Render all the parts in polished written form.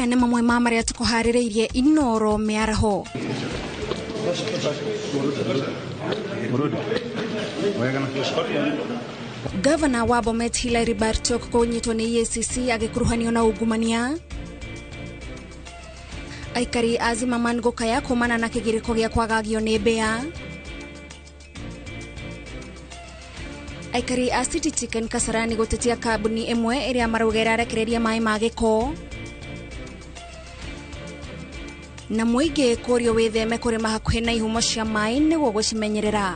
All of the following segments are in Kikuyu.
Maya nĩ mamwe ma marĩa tũkũharĩrĩirie Inoro mĩaraho. Gavana wa Bomet Hilary Bartok kũnyitwo nĩ EACC agĩkuruhanio na ungumania. Aikari a Zimmerman gũkaya kumana na kĩgirĩko gĩa kwagagio nĩ mbĩa. Aikari a City Chicken Kasarani gũtetia kambuni ĩmwe ĩrĩa marauga ĩrarekereria maĩ ma gĩko. Na mũingĩ kũrio wĩtheme kũrĩma hakuhĩ na ihumo cia maĩ nĩguo gũcimenyerera.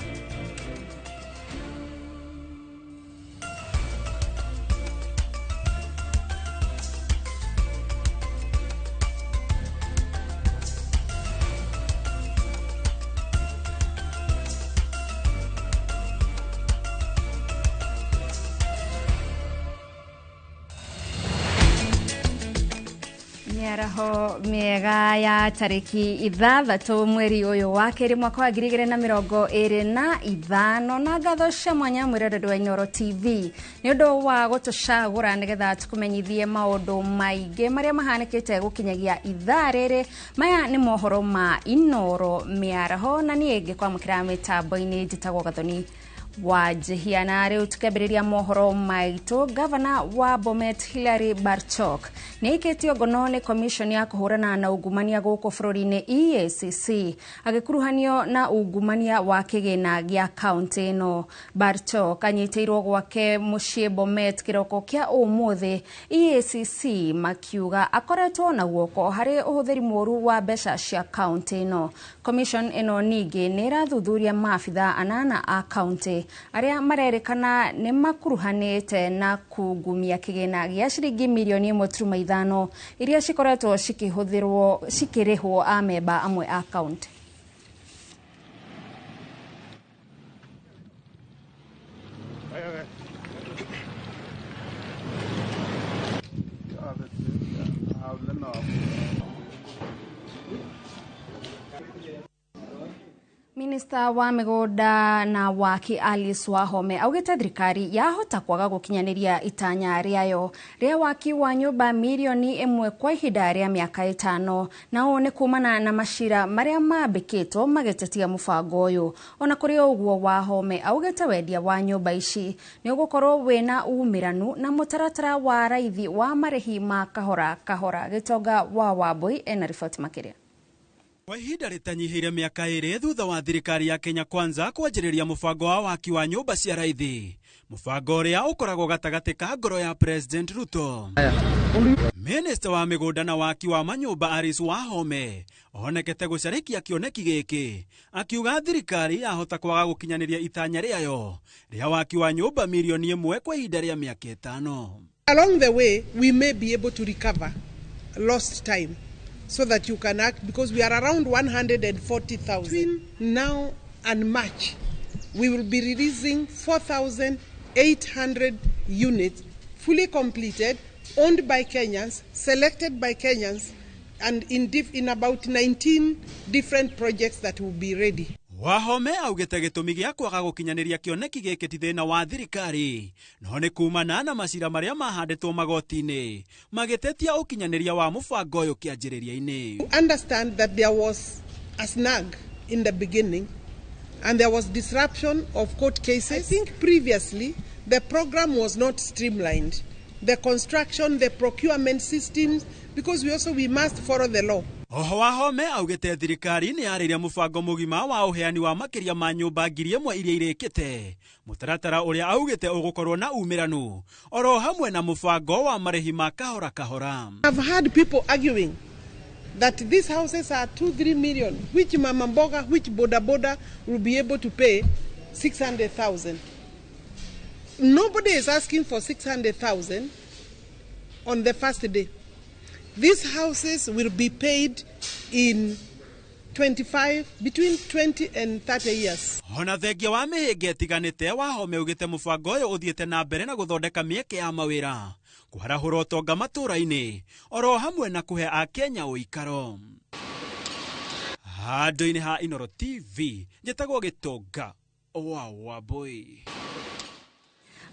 Mĩaraho mĩega ya tarĩki 6 mweri ũyũ wa kerĩ mwaka wa 2025, na ngatho cia mwanya mwĩroreri wa Inooro TV nĩ ũndũ wa gũtũcagũra nĩgetha tũkũmenyithie maũndũ maingĩ marĩa mahanĩkĩte gũkinyagia ithaa rĩrĩ. Maya nĩ mohoro ma Inooro mĩaraho, na niĩ ngĩkwamũkĩra mĩtambo-inĩ njĩtagwo Gathoni wa Njihia. Na rĩu tukĩambĩrĩria mohoro maitũ, gavana wa Bomet Hilary Barchok nĩ aikĩtio ngono nĩ commission ya kũhũrana na ungumania gũkũ bũrũri-inĩ EACC agĩkuruhanio na ungumania wa kĩgĩna gĩa kaunti ĩno. Barchok anyitĩirwo gwake mũciĩ Bomet kĩroko kĩa ũmũthĩ, EACC makiuga akoretwo na guoko harĩ ũhũthĩri mũru wa mbeca cia kaunti ĩno. Commission ĩno ningĩ nĩ ĩrathuthuria maabitha 8 a kaunti arĩa marerĩkana nĩ makuruhanĩte na kungumia kĩgĩna gĩa ciringi mirioni 1.5 iria cikoretwo cikĩhũthĩrwo cikĩrĩhwo amemba amwe a kaunti. Minista wa mĩgũnda na waki Alice Wahome augĩte thirikari yahota kwaga gũkinyanĩria itanya rĩayo rĩa waki wa nyũmba mirioni 1 kwa ihinda rĩa mĩaka 5, na ũũ nĩ kumana na macira marĩa mambĩkĩtwo magĩtetia mũbango ũyũ. Ona kũrĩ ũguo, Wahome augĩte wendia wa nyũmba ici nĩ ũgũkorwo wĩna umĩranu na mũtaratara wa raithi wa marĩhi ma kahora kahora. Gĩtonga wa Wambui ena riboti makĩria. Kwa ihinda rĩtanyihĩire mĩaka 2 thutha wa thirikari ya Kenya Kwanza kwanjĩrĩria mũbango wa waki wa nyũmba cia raithi, mũbango ũrĩa ũkoragwo gatagatĩ ka ngoro ya President Ruto. Minista wa mĩgũnda na waki wa manyũmba Alice Wahome onekete gũcarikia kĩoneki gĩkĩ, akiuga thirikari yahota kwaga gũkinyanĩria itanya rĩayo rĩa waki wa nyũmba mirioni 1 kwa ihinda rĩa mĩaka 5. Along the way we may be able to recover lost time so that you can act, because we are around 140,000. Between now and March, we will be releasing 4,800 units fully completed, owned by Kenyans, selected by Kenyans, and in about 19 different projects that will be ready. Wahome augĩte gĩtũmi gĩa kwaga gũkinyanĩria kĩoneki gĩkĩ ti thĩna wa thirikari, no nĩ kumana na macira marĩa mahandĩtwo magoti-inĩ magĩtetia ũkinyanĩria wa mũbango ũyũ kĩanjĩrĩria-inĩ. Understand that there was a snag in the beginning and there was disruption of court cases. I think previously the program was not streamlined. The construction, the procurement systems, because we must follow the law. Oho Wahome augĩte thirikari nĩ yarĩirie mũbango mũgima wa ũheani wa makĩria ma nyũmba 1,000 iria irĩkĩte, mũtaratara ũrĩa augĩte ũgũkorwo na umĩranu oro hamwe na mũbango wa marĩhi ma kahora kahora. I've heard people arguing that these houses are 2-3 million, which mama mboga, which boda boda will be able to pay 600,000. Nobody is asking for 600,000 on the first day. These houses will be paid in 25, between 20 and 30 years. Ona thengia wa mĩhĩnga ĩtiganĩte, Wahome augĩte mũbango ũyũ ũthiĩte na mbere na gũthondeka mĩeke ya mawĩra, kũharahũra ũtonga matũũra-inĩ, oro hamwe na kũhe Akenya ũikaro. Handũ-inĩ ha Inooro TV, njĩtagwo Gĩtonga wa Wambui.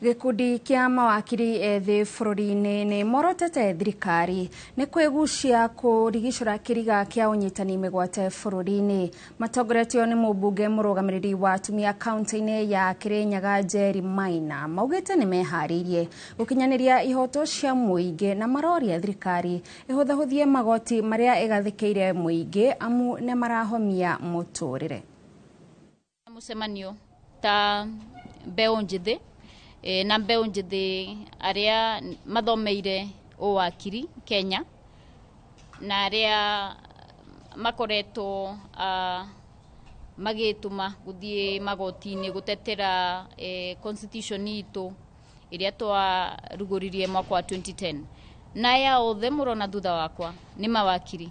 Gĩkundi kĩa mawakiri ethĩ bũrũri-inĩ nĩ morotete thirikari nĩ kwĩgucia kũrigicũra kĩriga kĩa ũnyitani mĩgwate bũrũri-inĩ. Matongoretio nĩ mũmbunge mũrũgamĩrĩri wa atumia kaunti-inĩ ya Kirinyaga Njeri Maina, maugĩte nĩ meharĩirie gũkinyanĩria ihoto cia mũingĩ na maroria thirikari ĩhũthahũthie magoti marĩa ĩgathĩkĩire mũingĩ amu nĩ marahomia mũtũrĩre. Mũcemanio ta mbeũ njĩthĩ na mbeũ njĩthĩ arĩa mathomeire ũwakiri Kenya na arĩa makoretwo magĩtũma gũthiĩ magoti-inĩ gũtetera constitution itũ ĩrĩa twarugũririe mwaka wa 2010. Na aya othe mũrona thutha wakwa nĩ mawakiri,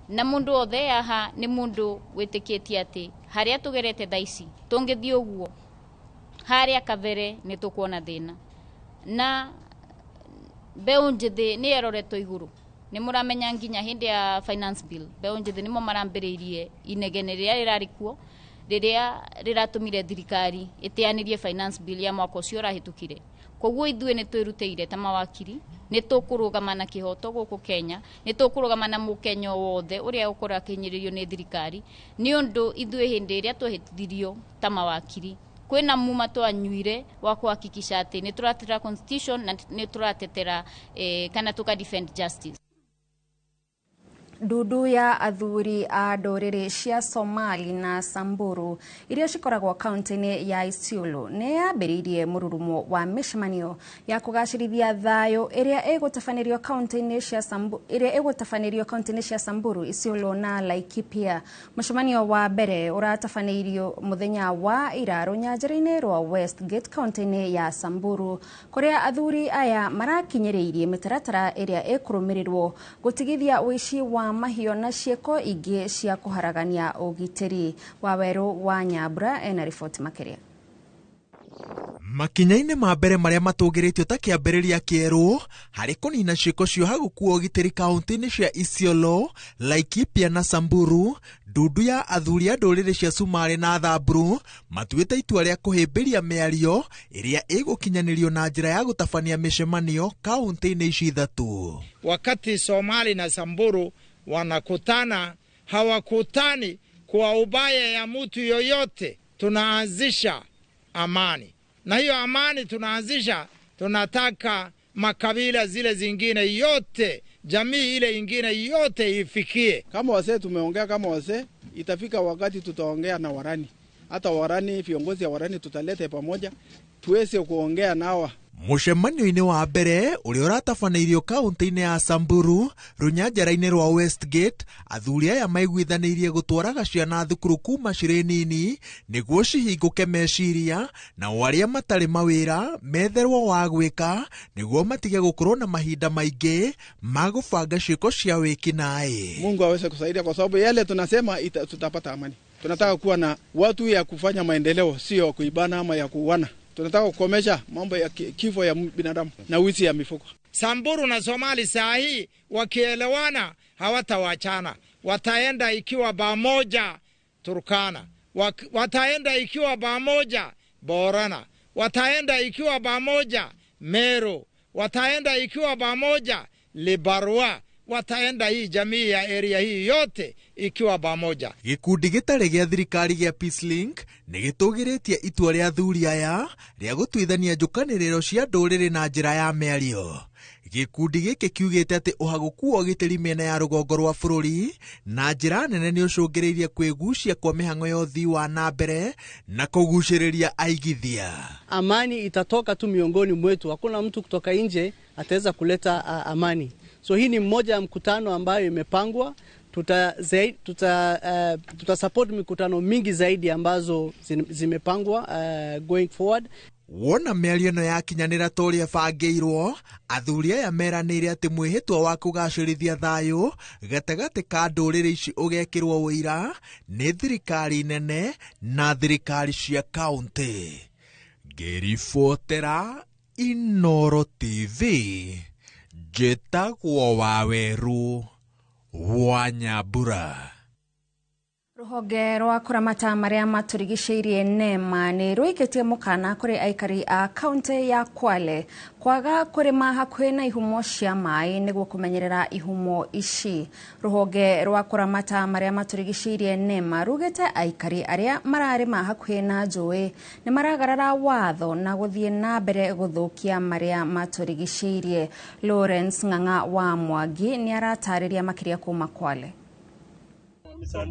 na mũndũ othe haha nĩ mũndũ wĩtĩkĩtie atĩ harĩa tũgerete thaa ici tũngĩthiĩ ũguo harĩa kabere nĩ tũkuona thĩna. Na mbeũ njĩthĩ nĩ ĩroretwo igũrũ, nĩ mũramenya nginya hĩndĩ ya finance bill mbeũ njĩthĩ nĩmo marambĩrĩirie inegene rĩrĩa rĩrarĩ kuo rĩrĩa rĩratũmire thirikari ĩteanĩrie finance bill ya mwaka ũcio ũrahĩtũkire. Koguo ithuĩ nĩ twĩrutĩire ta mawakiri, nĩ tũkũrũgama na kĩhoto gũkũ Kenya, nĩ tũkũrũgama na mũkenya wothe ũrĩa ũkorwo akĩhinyĩrĩrio nĩ thirikari, nĩ ũndũ ithuĩ hĩndĩ ĩrĩa twehĩtithirio ta mawakiri kwĩna muma twanyuire wa kuhakikisha atĩ nĩ tũratetera constitution na nĩ tũratetera kana tũka defend justice. Ndundu ya athuri a ndũrĩrĩ cia Somali na Samburu iria cikoragwo kaunti-inĩ ya Isiolo nĩ yambĩrĩirie mũrurumo wa mĩcemanio ya kũgacĩrithia thayũ ĩrĩa ĩgũtabanĩrio kaunti-inĩ cia Samburu, Isiolo na Laikipia. Mũcemanio wa mbere ũratabanĩirio mũthenya wa ira rũnyanjara-inĩ rwa Westgate kaunti-inĩ ya Samburu, kũrĩa athuri aya marakinyĩrĩirie mĩtaratara ĩrĩa ĩkũrũmĩrĩrwo gũtigithia ũici wa mahiũ na ciĩko ingĩ cia kũharagania ũgitĩri. Wawerũ wa Nyambura ena riboti makĩria. Makinya-inĩ ma mbere marĩa matũgĩrĩtio ta kĩambĩrĩria kĩerũ harĩ kũnina ciĩko cia gũkua ũgitĩri kaunti-inĩ cia Isiolo, Laikipia na Samburu, ndundu ya athuri a ndũrĩrĩ cia Somali na Samburu matuĩte itua rĩa kũhĩmbĩria mĩario ĩrĩa ĩgũkinyanĩrio na njĩra ya gũtabania mĩcemanio kaunti-inĩ ici ithatũ. Wakati Somali na Samburu wanakutana, hawakutani kwa ubaya ya mtu yoyote. Tunaanzisha amani, na hiyo amani tunaanzisha, tunataka makabila zile zingine yote, jamii ile ingine yote ifikie. Kama wazee tumeongea, kama wazee itafika wakati tutaongea na warani, hata warani, viongozi ya warani tutalete pamoja tuweze kuongea nawa. Mũcemanio-inĩ wa mbere ũrĩa ũratabanĩirio kaunti-inĩ ya Samburu rũnyanjara-inĩ rwa Westgate, athuri aya maiguithanĩirie gũtwaraga ciana thukuru kuma cirĩ nini nĩguo cihingũke meciria, nao arĩa matarĩ mawĩra metherwo wa gwĩka nĩguo matige gũkorwo na mahinda maingĩ ma gũbanga ciĩko cia wĩkinaĩ. Mungu aweze kusaidia, kwa sababu yale tunasema tutapata amani. Tunataka kuwa na watu ya kufanya maendeleo, sio kuibana ama ya kuuana. Tunataka kukomesha mambo ya kifo ya binadamu na wizi ya mifuko. Samburu na Somali saa hii wakielewana hawatawachana. Wataenda ikiwa pamoja Turkana, wataenda ikiwa pamoja Borana, wataenda ikiwa pamoja Meru, wataenda ikiwa pamoja Libarua, wataenda hii jamii ya area hii yote ikiwa pamoja. Gĩkundi gĩtarĩ gĩa thirikari gĩa Peace Link nĩ gĩtũgĩrĩtie itua rĩa athuri aya rĩa gũtuithania njũkanĩrĩro cia ndũrĩrĩ na njĩra ya mĩario. Gĩkundi gĩkĩ kiugĩte atĩ ũhagũku wa ũgitĩri mĩena ya rũgongo rwa bũrũri na njĩra nene nĩ ũcũngĩrĩirie kwĩgucia kwa mĩhang'o ya ũthii wa na mbere na kũgucĩrĩria aigithia. Amani itatoka tu miongoni mwetu, hakuna mtu kutoka nje ataweza kuleta amani. So hii ni mmoja ya mkutano ambayo imepangwa. Tuta support mikutano mingi zaidi ambazo zimepangwa going forward. Wona mĩario ĩno yakinyanĩra ta ũrĩa ĩbangĩirwo, athuri aya meranĩire atĩ mwĩhĩtwa wa kũgacĩrithia thayũ gatagatĩ ka ndũrĩrĩ ici ũgekĩrwo ũira nĩ thirikari nene na thirikari cia kaunti. Ngĩribotera Inooro TV, njĩtagwo Wawerũ wa Nyambura. Rũhonge rwa kũramata marĩa matũrigicĩirie NEMA nĩ rũikĩtie mũkana kũrĩ aikari a kaunti ya Kwale kwaga kũrĩma hakuhĩ na ihumo cia maĩ nĩguo kũmenyerera ihumo ici. Rũhonge rwa kũramata marĩa matũrigicĩirie NEMA rugĩte aikari arĩa mararĩma hakuhĩ na njũĩ nĩ maragarara watho na gũthiĩ na mbere gũthũkia marĩa matũrigicĩirie. Lawrence Ng'ang'a wa Mwangi nĩ aratarĩria makĩria kuma Kwale.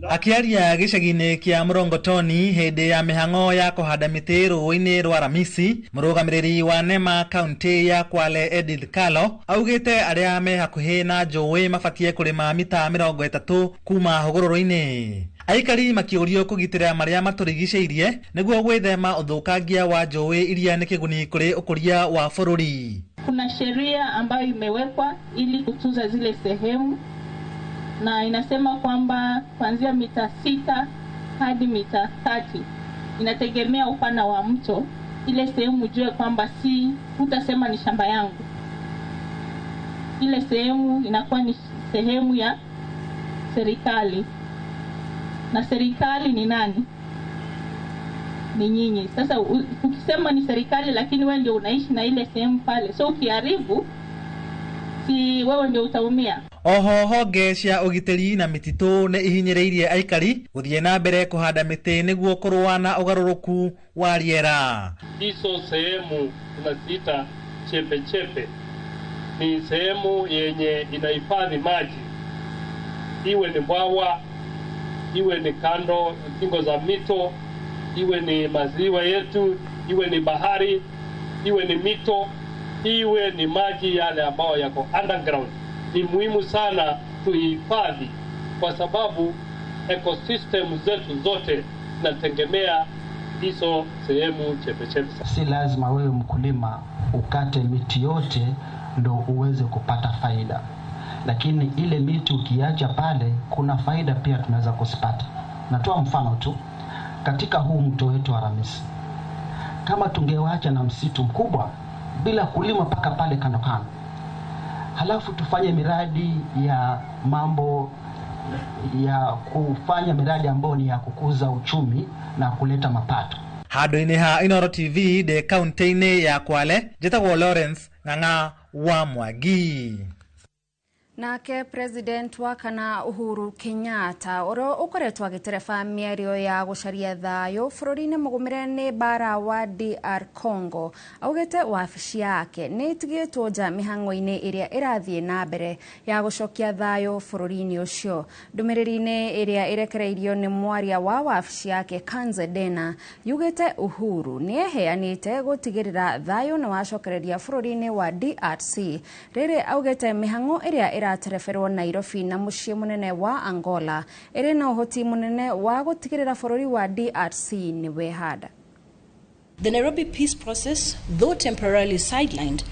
Akiaria gĩcagi-inĩ kĩa Mũrongotoni hĩndĩ ya mĩhang'o ya kũhanda mĩtĩ rũĩ-inĩ rwa Ramisi, mũrũgamĩrĩri wa NEMA kaunti ya Kwale Edith Kalo augĩte arĩa me hakuhĩ na njũĩ mabatie kũrĩma mita 30 kuma hũgũrũrũ-inĩ. Aikari makĩũrio kũgitĩra marĩa matũrigicĩirie nĩguo gwĩthema ũthũkangia wa njũĩ iria nĩ kĩguni kũrĩ ũkũria wa bũrũri. Kuna sheria ambayo imewekwa ili kutunza zile sehemu na inasema kwamba kuanzia mita 6 hadi mita 30, inategemea upana wa mto. Ile sehemu ujue kwamba si utasema ni shamba yangu, ile sehemu inakuwa ni sehemu ya serikali, na serikali ni nani? Ni nyinyi. Sasa ukisema ni serikali lakini wewe ndio unaishi na ile sehemu pale, so ukiharibu si wewe ndio utaumia. Oho honge cia ũgitĩri na mĩtitũ nĩ ihinyĩrĩirie aikari gũthiĩ na mbere kũhanda mĩtĩ nĩguo kũrũa na ũgarũrũku wa rĩera. Hizo sehemu tunaziita chepe chepe, ni sehemu yenye inahifadhi maji, iwe ni bwawa, iwe ni kando kingo za mito, iwe ni maziwa yetu, iwe ni bahari, iwe ni mito, iwe ni maji yale ambayo yako underground. Ni muhimu sana tuhifadhi kwa sababu ecosystem zetu zote zinategemea hizo sehemu chepechepe. Si lazima wewe mkulima ukate miti yote ndo uweze kupata faida, lakini ile miti ukiacha pale kuna faida pia tunaweza kuzipata. Natoa mfano tu katika huu mto wetu wa Ramisi, kama tungewacha na msitu mkubwa bila kulima paka pale kando kando, halafu tufanye miradi ya mambo ya kufanya miradi ambayo ni ya kukuza uchumi na kuleta mapato. Handũ-inĩ ha Inooro TV ndĩ kaunti-inĩ ya Kwale, njĩtagwo Lawrence Ng'ang'a wa Mwangi. Nake President wa kana Uhuru Kenyatta ũrĩa ũkoretwo agĩtereba mĩario ya gũcaria thayũ bũrũri-inĩ mũgũmĩre nĩ bara wa DR Congo augĩte wabici yake nĩ ĩtigĩtwo nja mĩhang'o-inĩ ĩrĩa ĩrathiĩ na mbere ya gũcokia thayũ bũrũri-inĩ ũcio. Ndũmĩrĩri-inĩ ĩrĩa ĩrekereirio nĩ mwaria wa wabici yake Kanze Dena yugĩte Uhuru nĩ eheanĩte gũtigĩrĩra thayũ nĩ wacokereria bũrũri-inĩ wa DRC. Rĩrĩ augĩte mĩhang'o ĩrĩa ĩratereberwo Nairobi na mũciĩ mũnene wa Angola ĩrĩ na ũhoti mũnene wa gũtigĩrĩra bũrũri wa DRC nĩ wehanda. The Nairobi peace process, though temporarily sidelined,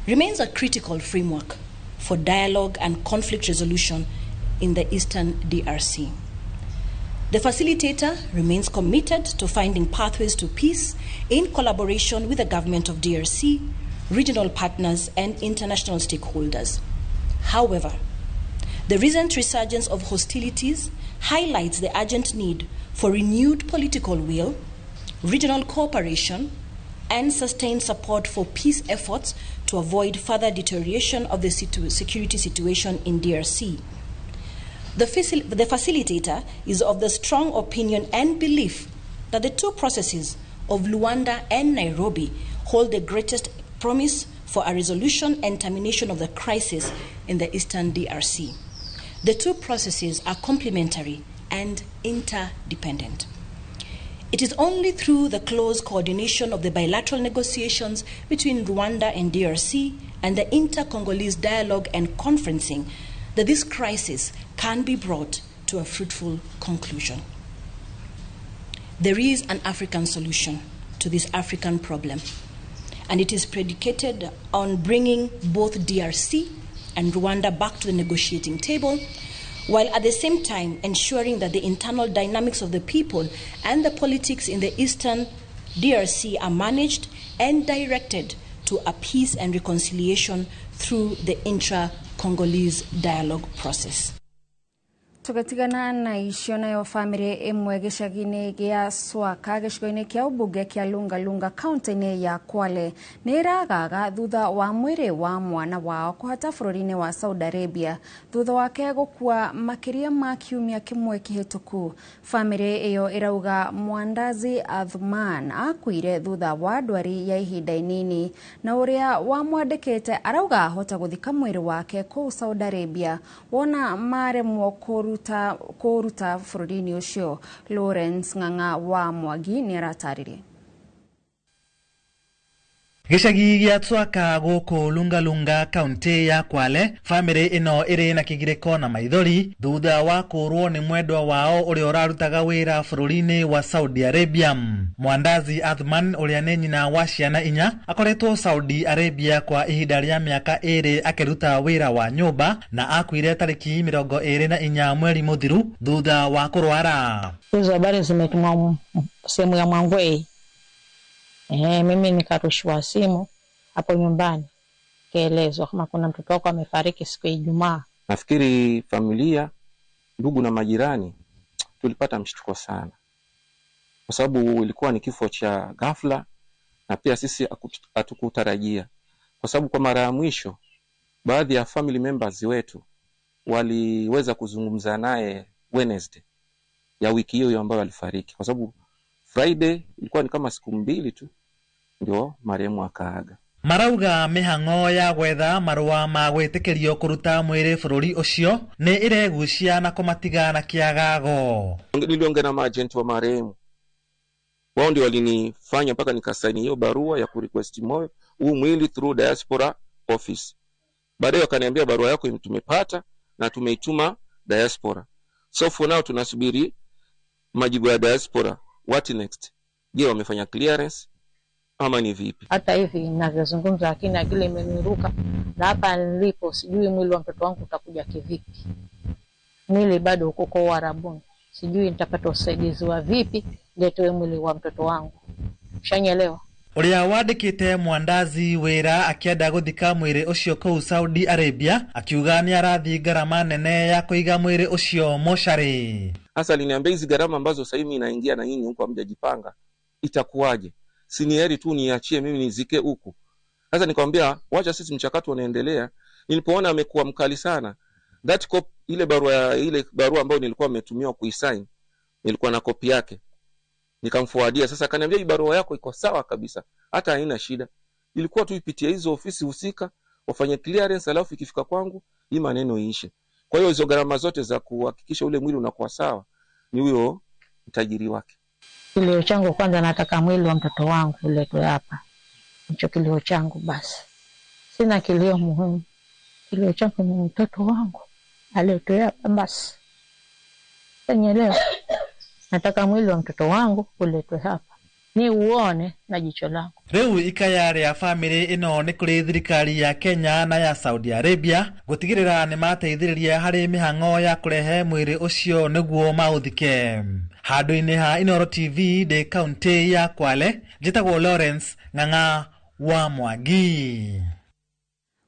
remains a critical framework for dialogue and conflict resolution in the eastern DRC. The facilitator remains committed to finding pathways to peace in collaboration with the government of DRC, regional partners, and international stakeholders. However, the recent resurgence of hostilities highlights the urgent need for renewed political will, regional cooperation, and sustained support for peace efforts to avoid further deterioration of the security situation in DRC. The facilitator is of the strong opinion and belief that the two processes of Luanda and Nairobi hold the greatest promise for a resolution and termination of the crisis in the eastern DRC. The two processes are complementary and interdependent. It is only through the close coordination of the bilateral negotiations between Rwanda and DRC and the inter-Congolese dialogue and conferencing that this crisis can be brought to a fruitful conclusion. There is an African solution to this African problem, and it is predicated on bringing both DRC and Rwanda back to the negotiating table, while at the same time ensuring that the internal dynamics of the people and the politics in the eastern DRC are managed and directed to a peace and reconciliation through the intra-Congolese dialogue process. Tũgĩtigana na icio nayo bamĩrĩ ĩmwe gĩcagi-inĩ gĩa Swaka gĩcigo-inĩ kĩa ũmbunge kĩa Lungalunga kaunti-inĩ ya Kwale nĩ ĩragaga thutha wa mwĩrĩ wa mwana wao kũhata bũrũri-inĩ wa Saudi Arabia thutha wake gũkua makĩria ma kiumia kĩmwe kĩhĩtũku. Bamĩrĩ ĩyo ĩrauga Mwandazi Athman akuire thutha wa ndwari ya ihinda inini na ũrĩa wamwandĩkĩte arauga ahota gũthika mwĩrĩ wake kũu Saudi Arabia wona maremwo kũruta bũrũri-inĩ ũcio. Lawrence Ng'ang'a wa Mwangi nĩ aratarĩria. Gĩcagi gĩa Tswaka gũkũ Lungalunga kaunti ya Kwale, bamĩrĩ ĩno ĩrĩ na kĩgirĩko na maithori thutha wa kũrwo nĩ mwendwa wao ũrĩa ũrarutaga wĩra bũrũri-inĩ wa Saudi Arabia. Mwandazi Athman ũrĩa nĩ nyina wa ciana 4 akoretwo Saudi Arabia kwa ihinda rĩa mĩaka 2 akĩruta wĩra wa nyũmba na akuire tarĩki 24 mweri mũthiru thutha wa kũrwara. Hizo habari zimetumwa sehemu ya Mwangwei. Mimi nikarushiwa simu hapo nyumbani, kielezwa kama kuna mtoto wako amefariki siku ya Ijumaa. Nafikiri familia, ndugu na majirani tulipata mshtuko sana, kwa sababu ilikuwa ni kifo cha ghafla na pia sisi hatukutarajia, kwa sababu kwa mara ya mwisho baadhi ya family members wetu waliweza kuzungumza naye Wednesday ya wiki hiyo ambayo alifariki, kwa sababu Friday ilikuwa ni kama siku 2 tu ndio marehemu akaaga. Marauga mĩhang'o ya gwetha marũa ma gwĩtĩkĩrio kũruta mwĩrĩ bũrũri ũcio nĩ ĩregucia na kũmatiga na kĩagago. Niliongea na maagent wa marehemu, wao ndio walinifanya mpaka nikasaini hiyo barua ya kurequest moyo huu mwili through diaspora office. Baadaye wakaniambia barua yako tumepata na tumeituma diaspora, so for now tunasubiri majibu ya diaspora. What next? Je, wamefanya clearance ama ni vipi? Hata hivi ninavyozungumza lakini akili imeniruka, na hapa nilipo sijui mwili wa mtoto wangu utakuja kivipi. Mwili bado uko kwa Uarabuni, sijui nitapata usaidizi wa vipi niletoe mwili wa mtoto wangu. Ushanielewa? Ũrĩa wandĩkĩte Mwandazi wĩra akĩenda gũthika mwĩrĩ ũcio kũu Saudi Arabia akiuga nĩ arathiĩ ngarama nene ya kũiga mwĩrĩ ũcio mocarĩ. Hasa aliniambia hizi gharama ambazo sasa hivi inaingia na nyinyi huko hamjajipanga itakuwaje? Si ni heri tu niachie mimi nizike huku. Sasa nikamwambia wacha sisi mchakato unaendelea. Nilipoona amekuwa mkali sana, that cop, ile barua ambayo nilikuwa nimetumiwa kuisign, nilikuwa na kopi yake. Nikamforwardia. Sasa akaniambia hii barua yako iko sawa kabisa, hata haina shida. Ilikuwa tu ipitie hizo ofisi husika, wafanye clearance, alafu ikifika kwangu hii maneno iishe. Kwa hiyo hizo gharama zote za kuhakikisha ule mwili unakuwa sawa ni huyo mtajiri wake. Kilio changu kwanza, nataka mwili wa mtoto wangu uletwe hapa. Hicho kilio changu basi. Sina kilio muhimu. Kilio changu ni mtoto wangu aletwe hapa basi. Nielewa. Nataka mwili wa mtoto wangu uletwe hapa, ni uone na jicho langu. Rĩu ikaya rĩa bamĩrĩ ĩno nĩ kũrĩ thirikari ya Kenya na ya Saudi Arabia gũtigĩrĩra nĩ mateithĩrĩria harĩ mĩhang'o ya kũrehe mwĩrĩ ũcio nĩguo maũthike. Handũ-inĩ ha Inooro TV ndĩ kaunti ya Kwale, njĩtagwo Lawrence Ng'ang'a wa Mwangi.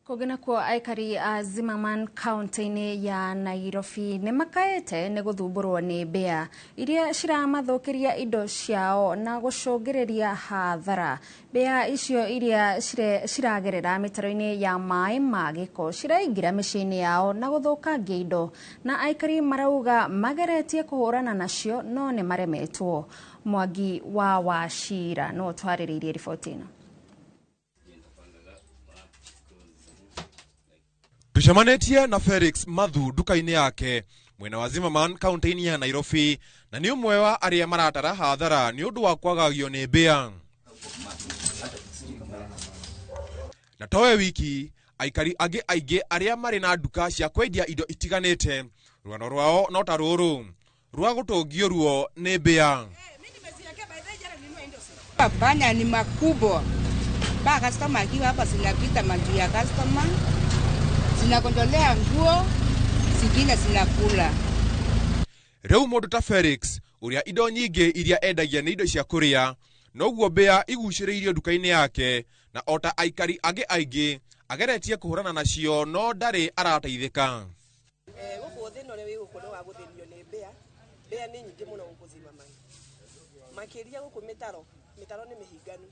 Kũngĩ nakuo aikari a Zimmerman kaunti-inĩ ya Nairobi nĩ makaĩte nĩ gũthumbũrwo nĩ mbĩa iria ciramathũkĩria indo ciao na gũcũngĩrĩria hathara. Mbĩa icio iria ciragerera mĩtaro-inĩ ya maĩ ma gĩko ciraingĩra mĩciĩ-inĩ yao na gũthũkangia indo, na aikari marauga mageretie kũhũrana nacio no nĩ maremetwo. Mwangi wa Wachira no twarĩrĩirie riboti ĩno. Tucemanĩtie na Felix Mathu nduka-inĩ yake mwena wa Zimmerman kaunti-inĩ ya Nairobi, na nĩ ũmwe wa arĩa maratara hathara nĩ ũndũ wa kwagagio nĩ mbĩa. Na towe wiki aikari angĩ aingĩ arĩa marĩ na nduka cia kwendia indo itiganĩte rũgano rwao no ta rũrũ rwa gũtũngio ruo nĩ mbĩa. Panya ni makubwa mpaka customer akiwa hapa zinapita majuu ya customer, zinakondolea nguo, zingine zinakula. Rĩu mũndũ ta Felix ũrĩa indo nyingĩ iria endagia nĩ indo cia kũrĩa, noguo mbĩa igucĩrĩirio nduka-inĩ yake, na ota aikari angĩ aingĩ ageretie kũhũrana nacio no ndarĩ arateithĩka. Gũkũ thĩna ũrĩa wĩ gũkũ nĩ wa wa gũthĩnio nĩ mbĩa. Mbĩa nĩ nyingĩ mũno gũkũ Zimmerman, makĩria gũkũ mĩtaro. Mĩtaro nĩ mĩhinganu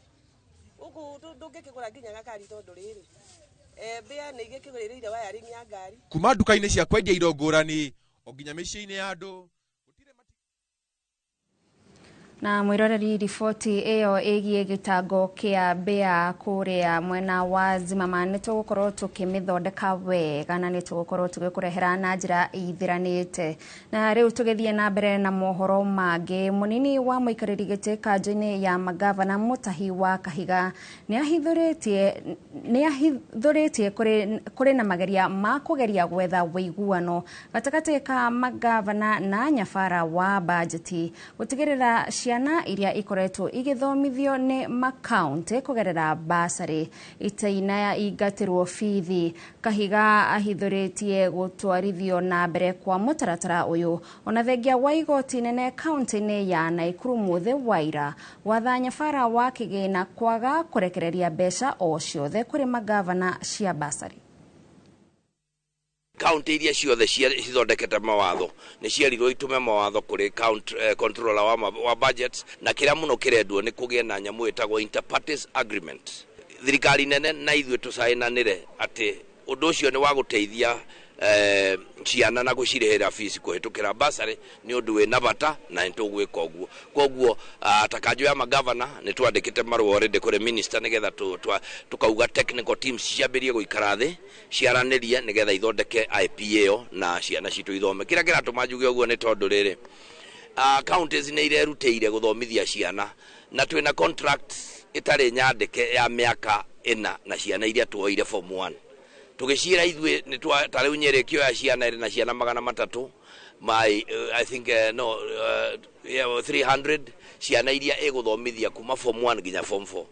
gũkũ, ndũngĩkĩgũra nginya gakari tondũ rĩrĩ mbĩa nĩ igĩkĩgũrĩrĩire wiring ya ngari. Kuma nduka-inĩ cia kwendia indo ngũrani o nginya mĩciĩ-inĩ ya andũ. Na mwiroreri, riboti ĩyo ĩgiĩ gĩtango kĩa mbĩa kũrĩa mwena wa Zimmerman nĩ tũgũkorwo tũkĩmĩthondeka wega na nĩ tũgũkorwo tũgĩkũrehera na njĩra ithĩranĩte. Na rĩu tũgĩthiĩ na mbere na mohoro mangĩ, mũnini wa mũikarĩri gĩtĩ kanjũ-inĩ ya magavana Mutahi wa Kahiga nĩ ahithũrĩtie kũrĩ na mageria ma kũgeria gwetha ũiguano gatagatĩ ka magavana na nyabara wa bajeti gũtigĩrĩra ciana iria ikoretwo igĩthomithio nĩ makaunti kũgerera basarĩ itaina ingatĩrwo bithi. Kahiga ahithũrĩtie gũtwarithio na mbere kwa mũtaratara ũyũ ona thengia wa igoti nene kaunti-inĩ ya Naikuru Mũthĩ Waira gwatha nyabara wa kĩgĩna kwaga kũrekereria mbeca o ciothe kũrĩ magavana cia basarĩ. Kaunti iria ciothe cithondekete mawatho nĩ cierirwo itume mawatho kũrĩ controller wa budget, na kĩrĩa mũno kĩrendwo nĩ kũgĩe na nyamũ ĩtagwo interparties agreement. Thirikari nene na ithuĩ tũcainanĩre atĩ ũndũ ũcio nĩ wa gũteithia ciana na gũcirĩhĩra fees kũhĩtũkĩra basarĩ nĩ ũndũ wĩna bata na nĩ tũgwĩka ũguo. Koguo ta kanjũ ya magavana nĩ twandĩkĩte marũa already kũrĩ minister nĩgetha tũkauga technical teams ciambĩrie gũikara thĩ ciaranĩrie nĩgetha ithondeke IP ĩyo na ciana citũ ithome. Kĩrĩa kĩratũma njuge ũguo nĩ tondũ rĩrĩ, counties nĩ irerutĩire gũthomithia ciana na twĩna contract ĩtarĩ nyandĩke ya mĩaka 4 na ciana iria tuoire form 1 tugicira ithuĩ nĩ ta rĩu Nyeri ĩkĩoya ciana ĩrĩ na ciana 300 my I think no yeah, 300 ciana iria ĩgũthomithia kuma form 1 nginya form 4.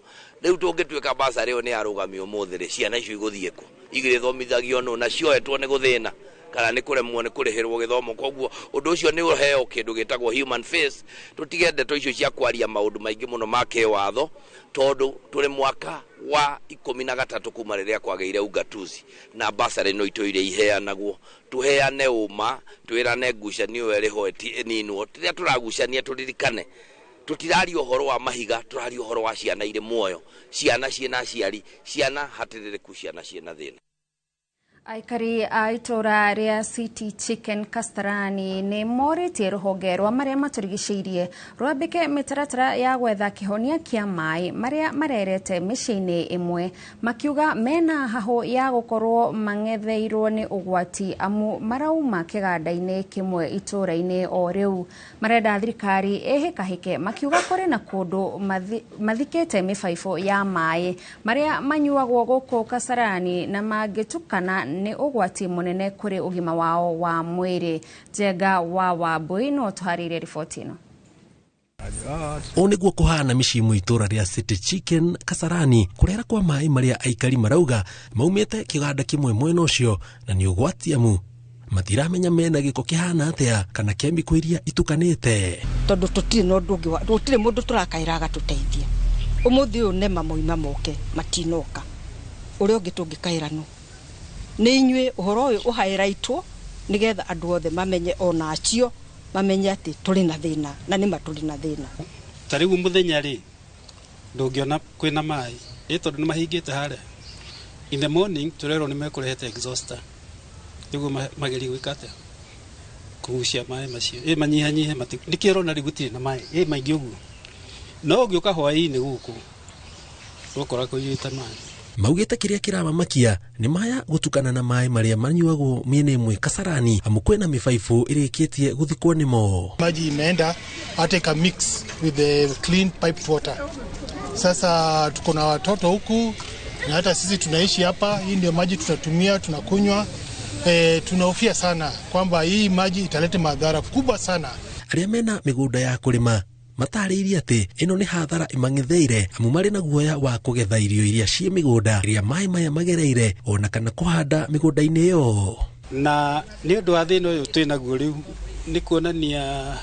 Rĩu tũngĩtuĩka basarĩ ĩyo nĩ yarũgamio ũmũthĩ rĩ, ciana icio igũthiĩ kũ? Igĩthomithagio nũ? Na cioetwo nĩ gũthĩna kana nĩ kũremwo nĩ kũrĩhĩrwo gĩthomo. Koguo ũndũ ũcio nĩ ũheo kĩndũ gĩtagwo human face. Tũtige ndeto icio cia kwaria maũndũ maingĩ mũno ma kĩwatho tondũ tũrĩ mwaka wa 13 kuma rĩrĩa kwagĩire ugatuzi na basarĩ no itũire iheanagwo. Tũheane ũma, twĩrane ngucanio ĩyo ĩrĩho ĩninwo. Rĩrĩa tũragucania tũririkane tũtiraria ũhoro wa mahiga, tũraria ũhoro wa ciana irĩ muoyo, ciana ciĩna aciari, ciana hatĩrĩrĩku, ciana ciĩna thĩna. Aikari a itũra rĩa City Chicken Kasarani nĩ morĩtie rũhonge rwa marĩa matũrigicĩirie rwambĩke mĩtaratara ya gwetha kĩhonia kĩa maĩ marĩa marerete mĩciĩ-inĩ ĩmwe, makiuga mena hahũ ya gũkorwo mang'etheirwo nĩ ũgwati amu marauma kĩganda-inĩ kĩmwe itũra-inĩ o rĩu. Marenda thirikari ĩhĩkahĩke makiuga kũrĩ na kũndũ mathikĩte mĩbaibũ ya maĩ marĩa manyuagwo gũkũ Kasarani na mangĩtukana nĩ ũgwati mũnene kũrĩ ũgima wao wa mwĩrĩ. Njenga wa Wambui no tũharĩrie riboti ĩno. Ũũ nĩguo kũhana mĩciĩ ĩmwe itũra rĩa City Chicken Kasarani kũrera kwa maĩ marĩa aikari marauga maumĩte kĩganda kĩmwe mwena ũcio na nĩ ũgwati amu matiramenya mena gĩko kĩhana atĩa kana kemiko iria itukanĩte. Tondũ tũtirĩ na ũndũ ũngĩ, gũtirĩ mũndũ tũrakaĩra agatũteithia. Ũmũthĩ ũyũ nema moima moke matinoka, ũrĩa ũngĩ tũngĩkaĩra nũ? Nĩ inyuĩ ũhoro ũyũ ũhaĩraitwo nĩgetha andũ othe mamenye ona acio mamenye atĩ tũrĩ na thĩna na nĩma tũrĩ na thĩna. Ta rĩu mũthenya rĩ ndũngĩona kwĩna maĩ ĩ tondũ nĩ mahingĩte harĩa. In the morning tũrerwo nĩ mekũrehete exhauster nĩguo magerie gwĩka atĩa, kũgucia maĩ macio ĩ manyihanyihe, nĩkĩo ũrona rĩu gũtirĩ na maĩ ĩ maingĩ ũguo. No ũngĩũka hwaĩ-inĩ gũkũ ũgũkora kũiyũrĩte maĩ. Maugĩte kĩrĩa kĩramamakia nĩ maya gũtukana na maĩ marĩa manyuagwo mĩena ĩmwe Kasarani amu kwĩna mĩbaibũ ĩrĩkĩtie gũthikwo nĩmo. Maji imeenda hata ika mix with the clean piped water. Sasa tuko na watoto huku na hata sisi tunaishi hapa, hii ndio maji tunatumia, tunakunywa. Tunahofia sana kwamba hii maji italeta madhara kubwa sana. Arĩa mena mĩgũnda ya kũrĩma matarĩirie atĩ ĩno nĩ hathara ĩmang'etheire amu marĩ na guoya wa kũgetha irio iria ciĩ mĩgũnda ĩrĩa maĩ maya magereire ona kana kũhanda mĩgũnda-inĩ ĩyo. Na nĩ ũndũ wa thĩna ũyũ twĩ naguo rĩu nĩ kuonania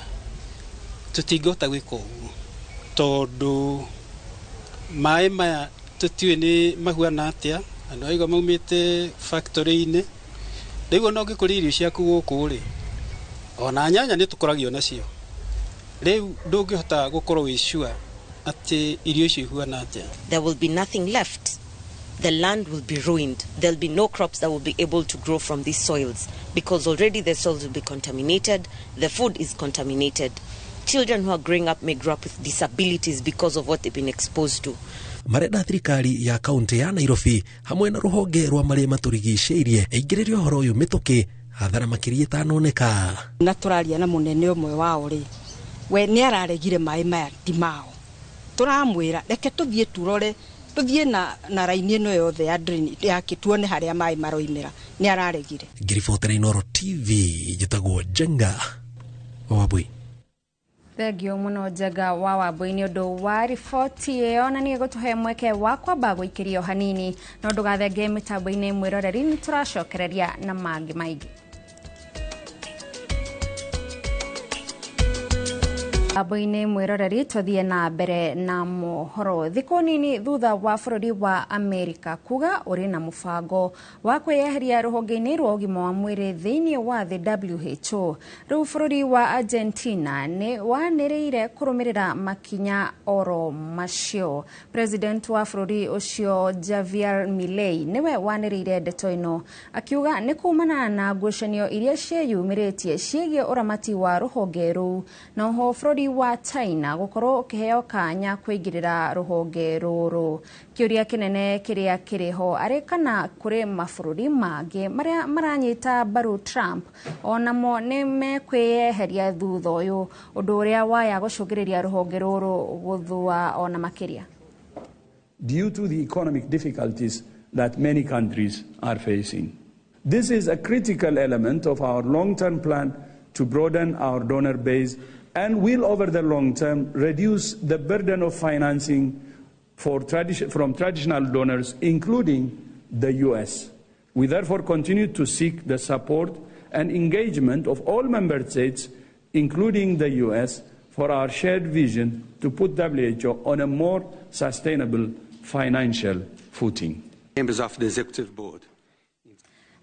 tũtingĩhota gwĩka ũguo tondũ maĩ maya tũtiũĩ nĩ mahuana atĩa, andũ aigua maumĩte factory-inĩ. Rĩu ona ũngĩkũria irio ciaku gũkũ rĩ, Ona nyanya nĩ tũkũragio nacio. Rĩu ndũngĩhota gũkorwo wĩ sure atĩ irio icio ihuana atĩa. There will be nothing left. The land will be ruined. There'll be no crops that will be able to grow from these soils because already the soils will be contaminated, the food is contaminated. Children who are growing up may grow up with disabilities because of what they've been exposed to. Marenda thirikari ya kaunti ya Nairobi hamwe na ruhonge rwa marĩa matũrigicĩirie ĩingĩrĩrie ũhoro ũyũ mĩtũkĩ hathara makĩria ĩtanoneka. Na tũraria na mũnene ũmwe wao rĩ, we nĩ araregire maĩ maya ti mao. Tũramwĩra reke tũthiĩ turore, tũthiĩ na raini ĩno yothe ya drain yake tuone harĩa maĩ maroimĩra, nĩ araregire. Ngĩribotera Inooro TV njĩtagwo Njenga Wambui. Thengio muno Njenga wa Wambui nĩ ũndũ wa riboti ĩyo, na nĩ ĩgũtũhe mweke wa kwamba gũikĩrio hanini, no ndũgathenge mĩtambo-inĩ mwĩroreri, nĩ tũracokereria na mangĩ maingĩ. Mĩtambo-inĩ mwĩroreri, tũthiĩ na mbere na mohoro. Thikũ nini thutha wa bũrũri wa Amerika kuga ũrĩ na mũbango wa kwĩyeheria rũhonge-inĩ rwa ũgima wa mwĩrĩ thĩinĩ wa thĩ WHO, rĩu bũrũri wa Argentina nĩ wanĩrĩire kũrũmĩrĩra makinya oro macio. President wa bũrũri ũcio Javier Milei nĩwe wanĩrĩire ndeto ĩno akiuga nĩ kumana na ngucanio iria ciĩyumĩrĩtie ciĩgiĩ ũramati wa rũhonge rũu, na oho bũrũri wa China gũkorwo ũkĩheo kanya kũingĩrĩra rũhonge rũrũ. Kĩũria kĩnene kĩrĩa kĩrĩ ho arĩ kana kũrĩ mabũrũri mangĩ marĩa maranyita mbaru Trump onamo nĩ mekwĩyeheria thutha ũyũ, ũndũ ũrĩa waya gũcũngĩrĩria rũhonge rũrũ gũthua ona makĩria. Due to the economic difficulties that many countries are facing. This is a critical element of our long-term plan to broaden our donor base and will, over the long term, reduce the burden of financing from traditional donors, including the US. We therefore continue to seek the support and engagement of all member states, including the US, for our shared vision to put WHO on a more sustainable financial footing. Members of the Executive Board.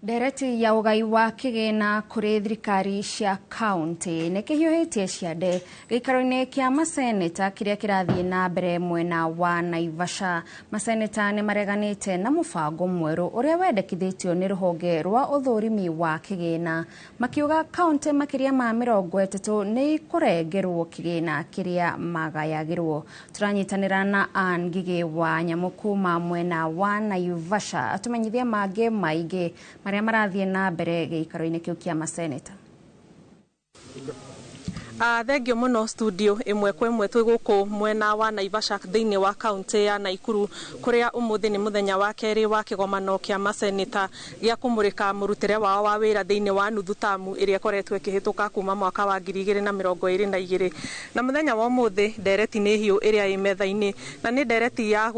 Ndereti ya ũgai wa kĩgĩna kũrĩ thirikari cia kaunti nĩ kĩhiũhĩtie ciande gĩikaro-inĩ kĩa maseneta kĩrĩa kĩrathiĩ na mbere mwena wa Naivasha. Maseneta nĩ mareganĩte na mũbango mwerũ ũrĩa wendekithĩtio nĩ rũhonge rwa ũthũrimi wa kĩgĩna, makiuga kaunti makĩria ma 30 nĩ ikũrengerwo kĩgĩna kĩrĩa magayagĩrwo. Tũranyitanĩra na Ann Ngigĩ wa Nyamũ kuma mwena wa Naivasha atũmenyithie mangĩ maingĩ marĩa marathiĩ na mbere gĩikaro-inĩ kĩu kĩa maseneta. Thengio muno studio ĩmwe kwa ĩmwe twĩ gũkũ mwena wa Naivasha thĩinĩ wa kaunti ya Naikuru kũrĩa ũmũthĩ nĩ mũthenya wa kerĩ wa kĩgomano kĩa maseneta gĩa kũmũrĩka mũrutĩre wao wa wĩra thĩinĩ wa nuthu tamu ĩrĩa ĩkoretwo ĩkĩhĩtũka kuma mwaka wa 2022. Na mũthenya wa ũmũthĩ ndereti nĩ hiũ ĩrĩa ĩ metha-inĩ, na nĩ ndereti ya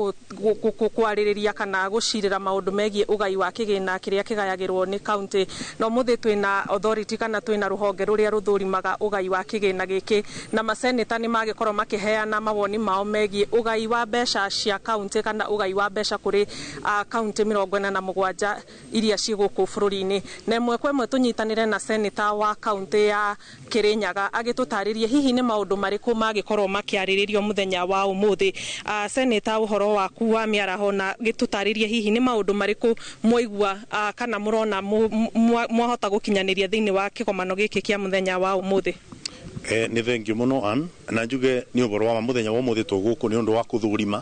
kwarĩrĩria kana gũcirĩra maũndũ megiĩ ũgai wa kĩgĩna kĩrĩa kĩgayagĩrwo nĩ kaunti. Na ũmũthĩ twĩna authority kana twĩna rũhonge rũrĩa rũthũrimaga ũgai wa kĩgĩna gĩkĩ, na maseneta nĩ magĩkorwo makĩheana mawoni mao megiĩ ũgai wa mbeca cia kaunti kana ũgai wa mbeca kũrĩ kaunti 47 iria ciĩ gũkũ bũrũri-inĩ. Na ĩmwe kwa ĩmwe tũnyitanĩre na seneta wa kaunti ya Kirinyaga agĩtũtarĩrie hihi nĩ maũndũ marĩkũ magĩkorwo makĩarĩrĩrio mũthenya wa ũmũthĩ. Seneta, ũhoro waku wa mĩaraho, na gĩtũtarĩrie hihi nĩ maũndũ marĩkũ mwaigua kana mũrona mwahota gũkinyanĩria thĩinĩ wa kĩgomano gĩkĩ kĩa mũthenya wa ũmũthĩ. Nĩ thengio mũno Ann, na njuge nĩ ũhoro wa mũthenya wa ũmũthĩ tũgũkũ nĩ ũndũ wa kũthũrima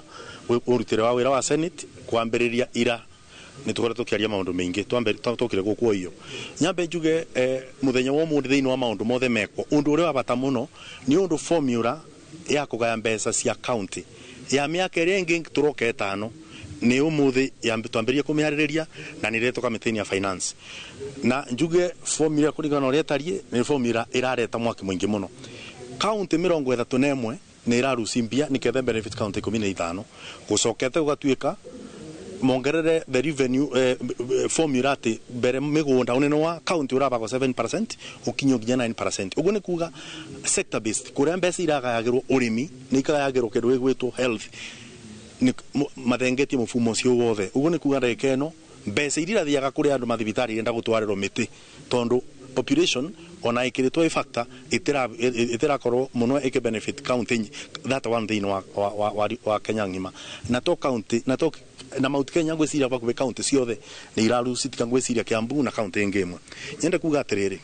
ũrutĩre wa wĩra wa Senate kwambĩrĩria ira nĩ tũkoretwo tũkĩaria maũndũ maingĩ twokire gũkũ iyo. Nyambe njuge mũthenya wa ũmũthĩ thĩinĩ wa maũndũ mothe mekwo, ũndũ ũrĩa wa bata mũno nĩ ũndũ formula ya kũgaya mbeca cia county ya mĩaka ĩrĩa ĩngĩ tũroka ĩtano nĩ ũmũthĩ twambĩrĩrie kũmĩharĩrĩria na nĩ ĩretwo kamĩtĩ-inĩ ya finance. Na njuge formula kũringana na ũrĩa ĩtariĩ nĩ formula ĩrareta mwaki mũingĩ mũno. Kaunti 31 nĩ ĩraruci mbia nĩketha benefit kaunti 15 gũcokete gũgatuĩka mongerere the revenue formula atĩ mbere mĩgũnda ũnene wa kaunti ũrabagwo 7% ũkinyio nginya 9%. Ũguo nĩ kuga sector based kũrĩa mbeca iragayagĩrwo ũrĩmi nĩ ikagayagĩrwo kĩndũ gĩgwĩtwo health nĩ mathengetie mũfumo ũcio wothe. Ũguo nĩ kuga ndagĩka ĩno mbeca iria irathiaga kũrĩ andũ mathibitarĩ irenda gũtwarĩrwo mĩtĩ tondũ Population ona ikiritwo i factor itirakorwo muno iki benefit county that one thing wa Kenya ng'ima na to county na to na Mount Kenya ngwiciria bakubi county ciothe ni irarucitika ngwiciria Kiambu na county ingi imwe. Nyende kuga atiriri,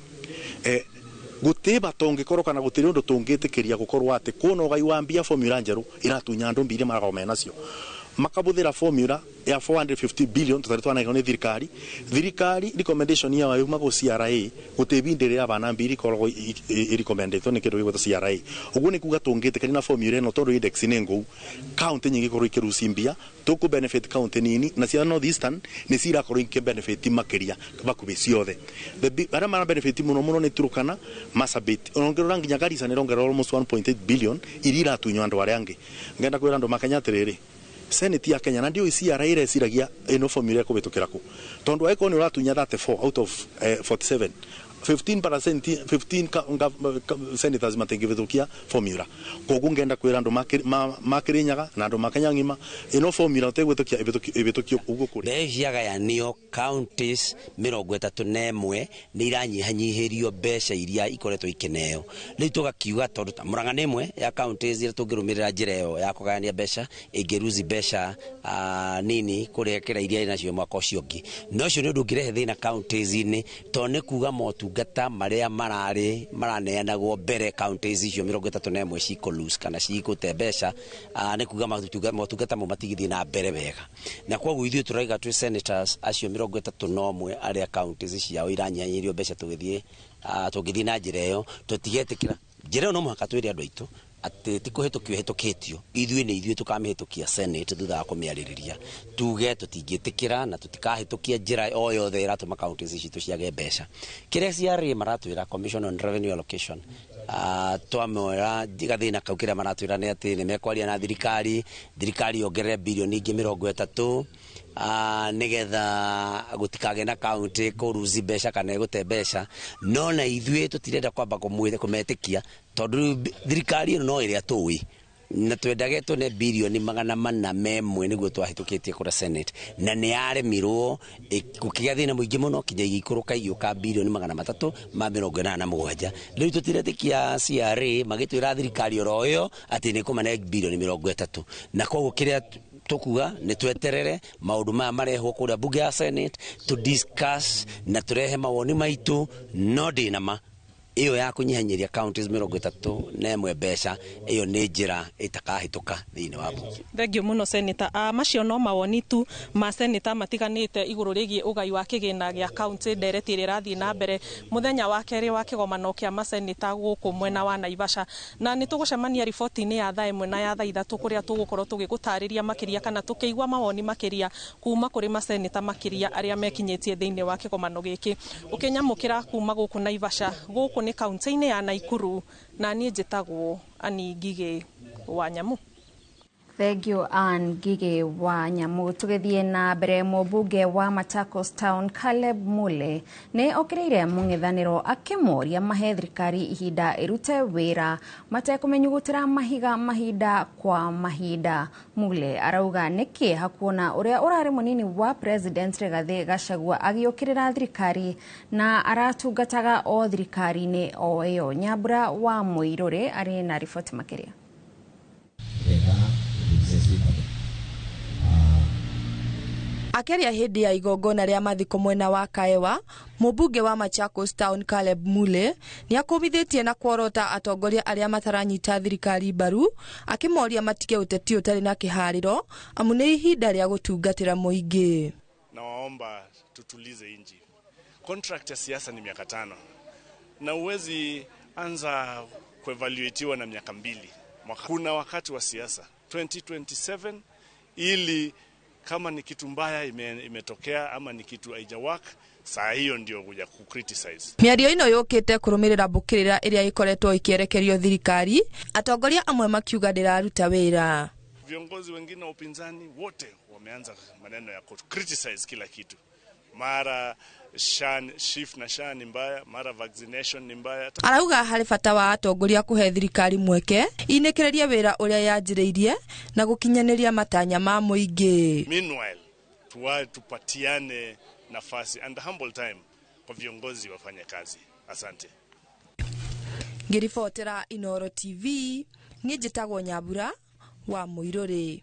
gutiba tungikorwo kana gutiri undu tungitikiria gukorwo ati kuona ugai wa mbia formula njeru iratunya andu mbiri marakorwo menacio makabuthira formula ya 450 billion tutari twanengwo ni thirikari recommendation ya yuma go CRA gutibindi ria bana mbiri korwo i recommended ni kindu gigwetwo CRA. Uguo ni kuga tungitikari na formula ino tondu index ni nguu county nyingi korwo ikiruci mbia tuku benefit county nini na cia North Eastern ni cirakorwo iki benefit makiria bakubi ciothe. Aria mara benefit muno muno ni Turkana, Marsabit, ongerera nginya Garissa ni rongerera almost 1.8 billion iria iratunywo andu aria angi. Ngenda kwira andu makenya atiriri, Senate ya Kenya na ndio CRA ireciragia ino formula kubitukira ku tondu aiko ni uratunya 34 out of 47 15% 15 senators matingivithukia formula. Koguo ngenda kwira andu makirinyaga na andu makenya ng'ima ino formula utegwitukia ibitukio uguo kuri mbeca ciagayanio counties 31 ni iranyihanyihirio mbeca iria ikoretwo ikineo. Riu tugakiuga tondu Murang'a nĩ ĩmwe ya counties iria tũngĩrũmĩrĩra njĩra ĩyo ya kũgayania mbeca ĩngĩruzi mbeca nini kũrekera iria inacio mwaka ũcio ũngĩ. Na ũcio nĩ ũndũ ũngĩrehe thĩna counties-inĩ tondũ nĩ kuga motungata marĩa mararĩ maraneanagwo mbere counties icio 31 cikũ lose kana cikũte mbeca, nĩ kuga motungata mo matigĩthiĩ na mbere wega. Na koguo ithuĩ tũraiga twĩ senators acio 31 arĩa counties ciao iranyihanyihirio mbeca tũgĩthiĩ na njĩra ĩyo tũtigetĩkĩra njĩra ĩyo. No mũhaka twĩre andũ aitũ atĩ ti kũhĩtũkio ĩhĩtũkĩtio, ithuĩ nĩ ithuĩ tũkamĩhĩtũkia Senate thutha wa kũmĩarĩrĩria, tuge tũtingĩtĩkĩra na tũtikahĩtũkia njĩra o yothe ĩratũma counties citũ ciage mbeca. Kĩrĩa CRA maratwĩra, Commission on Revenue Allocation, twamwĩra gathĩna kau kĩrĩa maratwĩra nĩ atĩ nĩ mekwaria na thirikari, thirikari yongerere bilioni ingĩ 30 nigetha gutikage na county kũruci mbeca kana ĩgũte mbeca. No na ithuĩ tũtirenda kwamba kũmetĩkia tondu thirikari ĩno no ĩrĩa tũĩ na twendage tune bilioni 401 nĩguo twahĩtũkĩtie kũrĩa Senate na nĩ yaremirwo gũkĩgĩa thĩna mũingĩ mũno kinya igĩikũrũka igĩũka bilioni 387. Rĩu tũtiretĩkia CRA magĩtwĩra thirikari oro ĩyo atĩ nĩ ĩkũmane bilioni 30, na koguo kĩrĩa tukuga nĩ tweterere maũndũ maya marehwo kũrĩa bunge ya Senate to discuss na tũrehe mawoni maitũ. No ndĩna ma iyo ya kunyihanyiria counties 31 mbeca iyo nĩ njĩra ĩtakahĩtũka thĩinĩ wa bunge. Thank you muno Senator. Macio no mawoni tu ma senator matiganĩte igũrũ rĩgiĩ ũgai wa kĩgĩna gĩa county ndereti ĩrĩa ĩrathiĩ na mbere mũthenya wa kerĩ wa kĩgomano kĩa maseneta gũkũ mwena wa Naivasha, na nĩ tũgũcemania riboti-inĩ ya thaa 1 na ya thaa 3 kũrĩa tũgũkorwo tũgĩgũtarĩria makĩria kana tũkĩigua mawoni makĩria kuma kũrĩ maseneta makĩria arĩa mekinyĩtie thĩinĩ wa kĩgomano gĩkĩ. Ũkĩnyamũkĩra kuma gũkũ Naivasha, gũkũ nĩ kaunti-inĩ ya Nakuru, na niĩ njĩtagwo Ann Ngigĩ wa Nyamu. Thank you Ann Ngigĩ wa Nyamu. Tũgĩthiĩ na mbere, mũmbunge wa Machakos Town Caleb Mule nĩ okĩrĩire mũng'ethanĩro akĩmoria mahe thirikari ihinda ĩrute wĩra matekũmĩnyugutĩra mahiga mahinda kwa mahinda. Mule arauga nĩkĩ hakuona ũrĩa ũrarĩ mũnini wa President Rigathĩ Gachagua agĩũkĩrĩra thirikari na aratungataga o thirikari-inĩ o ĩyo. Nyambura wa Mũirũrĩ arĩ na riboti makĩria. Akĩaria hĩndĩ ya igongona rĩa mathiko mwena wa Kaewa, mũmbunge wa Machakos Town Caleb Mule nĩ akũmithĩtie na kworota atongoria arĩa mataranyita thirikari mbaru, akĩmoria matige ũteti ũtarĩ na kĩharĩro amu nĩ ihinda rĩa gũtungatĩra mũingĩ. Nawaomba tutulize inji. Contract ya siasa ni miaka 5 na uwezi anza kuevaluatiwa na miaka 2. Kuna wakati wa siasa 2027 ili kama ni kitu mbaya imetokea ama ni kitu haijawak, saa hiyo ndio kuja ku criticize. Mĩario ĩno yũkĩte kũrũmĩrĩra mbũkĩrĩra ĩrĩa ĩkoretwo ĩkĩerekerio thirikari, atongoria amwe makiuga ndĩraruta wĩra. Viongozi wengine wa upinzani wote wameanza maneno ya ku criticize kila kitu. Mara SHIF na SHA ni mbaya, mara vaccination ni mbaya. Arauga harĩ bata wa atongoria kũhe thirikari mweke inĩkĩrĩrie wĩra ũrĩa yanjĩrĩirie na gũkinyanĩria matanya ma mũingĩ. Meanwhile, tupatiane nafasi and humble time kwa viongozi wafanye kazi. Asante. Ngĩribotera Inooro TV, niĩ njĩtagwo Nyambura wa Mũirũrĩ.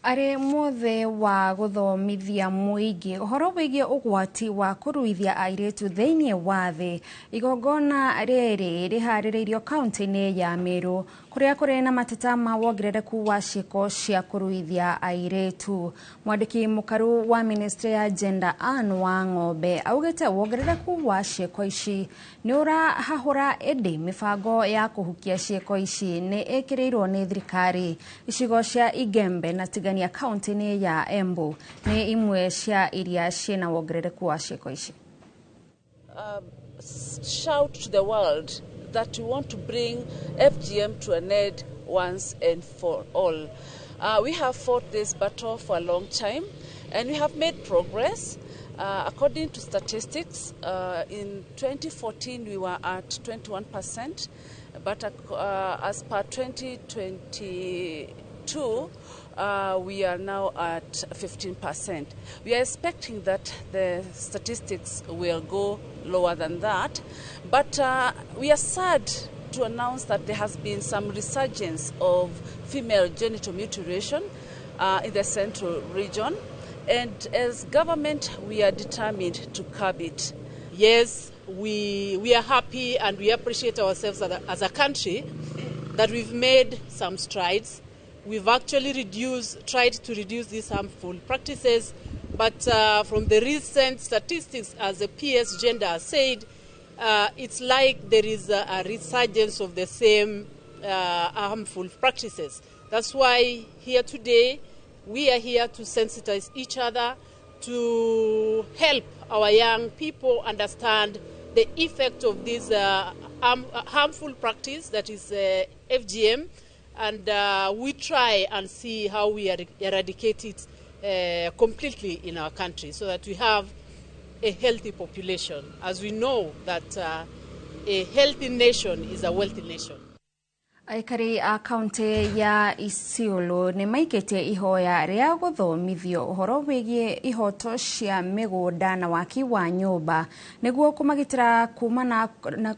Arĩ mũthĩ wa gũthomithia mũingĩ ũhoro wĩgiĩ ũgwati wa kũruithia airĩtu thĩinĩ wa thĩ. Igongona rĩrĩ rĩharĩrĩirio kaunti-inĩ ya Meru kũrĩa kũrĩ na mateta ma wongerereku wa ciĩko cia kũruithia airĩtu. Mwandĩki mũkaru wa ministry ya gender Anne Wang'ombe augĩte wongerereku wa ciĩko ici nĩ ũrahahũra, ĩndĩ mĩbango ya kũhukia ciĩko ici nĩ ĩkĩrĩirwo nĩ thirikari. Icigo cia Igembe na Tigania kaunti-inĩ ya Embu nĩ imwe cia iria ciĩna wongerereku wa ciĩko ici. Shout to the world that we want to bring FGM to an end once and for all. We have fought this battle for a long time and we have made progress. According to statistics, in 2014 we were at 21%, but as per 2022, we are now at 15%. We are expecting that the statistics will go lower than that, but we are sad to announce that there has been some resurgence of female genital mutilation in the central region, and as government we are determined to curb it. Yes, we are happy and we appreciate ourselves as a country that we've made some strides. We've actually tried to reduce these harmful practices, but from the recent statistics, as the PS Gender said, it's like there is a resurgence of the same harmful practices. That's why here today, we are here to sensitize each other, to help our young people understand the effect of this harmful practice, that is FGM, and we try and see how we eradicate it completely in our country so that we have a healthy population, as we know that a healthy nation is a wealthy nation. Aikari a kaunti ya Isiolo nĩ maikĩtie ihoya rĩa gũthomithio ũhoro wĩgiĩ ihoto cia mĩgũnda na waki wa nyũmba nĩguo kũmagitĩra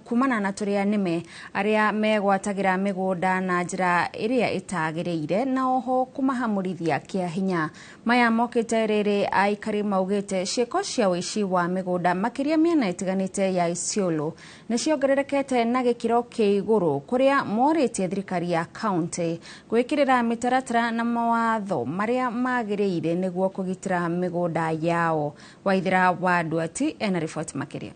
kumana na tũrĩa nĩme arĩa megwatagĩra mĩgũnda na njĩra ĩrĩa ĩtagĩrĩire na oho kũmahamũrithia kĩa hinya. Maya mokĩte rĩrĩ aikari maugĩte ciĩko cia ũici wa mĩgũnda makĩria mĩena ĩtiganĩte ya Isiolo nĩ ciongererekete na gĩkĩro kĩa igũrũ kũrĩa morĩtie thirikari ya kaunti gwĩkĩrĩra mĩtaratara na mawatho marĩa magĩrĩire nĩguo kũgitĩra mĩgũnda yao. Waithera wa Nduati ena riboti makĩria.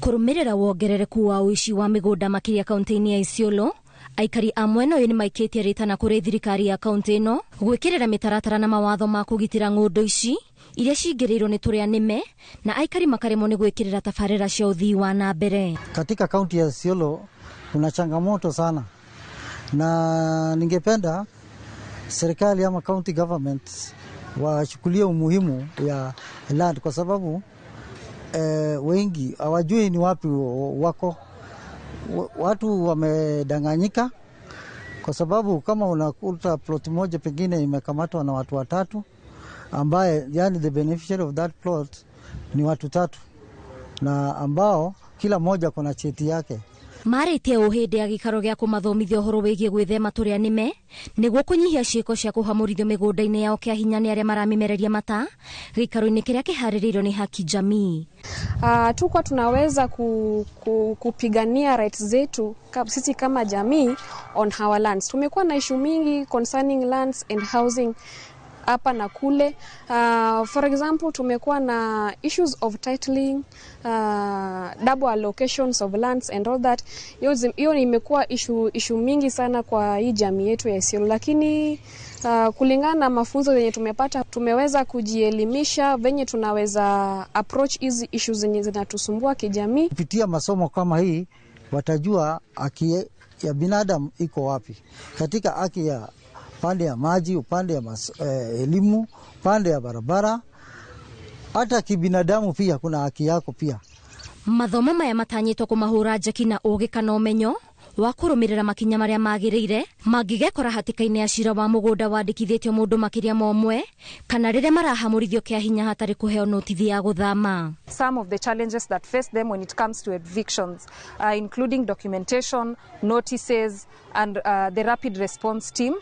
Kũrũmĩrĩra wongerereku wa ũici wa mĩgũnda makĩria kaunti-inĩ ya Isiolo, aikari a mwena ũyũ nĩmaikĩtie rĩtana kũrĩ thirikari ya kaunti ĩno gwĩkĩrĩra mĩtaratara na mawatho ma kũgitĩra ng'ũndũ ici iria cingĩrĩirwo nĩ tũrĩa nĩme na aikari makaremwo nĩ gwĩkĩrĩra tabarĩra cia ũthii wa na mbere. Katika kaunti ya Isiolo kuna changamoto sana, na ningependa serikali ama county government wachukulie umuhimu ya land, kwa sababu wengi hawajui ni wapi wako. Watu wamedanganyika, kwa sababu kama unakuta plot moja pengine imekamatwa na watu watatu, ambaye yani the beneficiary of that plot ni watu tatu, na ambao kila mmoja kuna cheti yake. Marĩtie o hĩndĩ ya gĩikaro gĩa kũmathomithia ũhoro wĩgiĩ gwĩthema tũrĩa nĩme nĩguo kũnyihia ciĩko cia kũhamũrithio mĩgũnda-inĩ yao kĩa hinya nĩ arĩa maramimereria mata gĩikaro-inĩ kĩrĩa kĩharĩrĩirio nĩ Haki Jamii. Tuko tunaweza kupigania rights zetu sisi kama jamii on our lands. Tumekuwa na issue mingi concerning lands and housing hapa na kule. For example, tumekuwa na issues of titling, double allocations of lands and all that. Hiyo imekuwa issue mingi sana kwa hii jamii yetu ya Isiolo, lakini kulingana na mafunzo yenye tumepata, tumeweza kujielimisha venye tunaweza approach hizi issues zenye zinatusumbua kijamii. Kupitia masomo kama hii watajua haki ya binadamu iko wapi, katika haki ya pande ya maji, upande ya elimu, pande ya barabara, hata kibinadamu pia kuna haki yako pia. Mathomo maya matanyĩtwo kũmahũra njeki na ũgĩ kana ũmenyo wa kũrũmĩrĩra makinya marĩa magĩrĩire mangĩgekora hatĩka-inĩ ya cira wa mũgũnda wandĩkithĩtio mũndũ makĩria ma ũmwe kana rĩrĩa marahamũrithio kĩa hinya hatarĩ kũheo notithi ya gũthama. Some of the challenges that face them when it comes to evictions, including documentation, notices, and the rapid response team,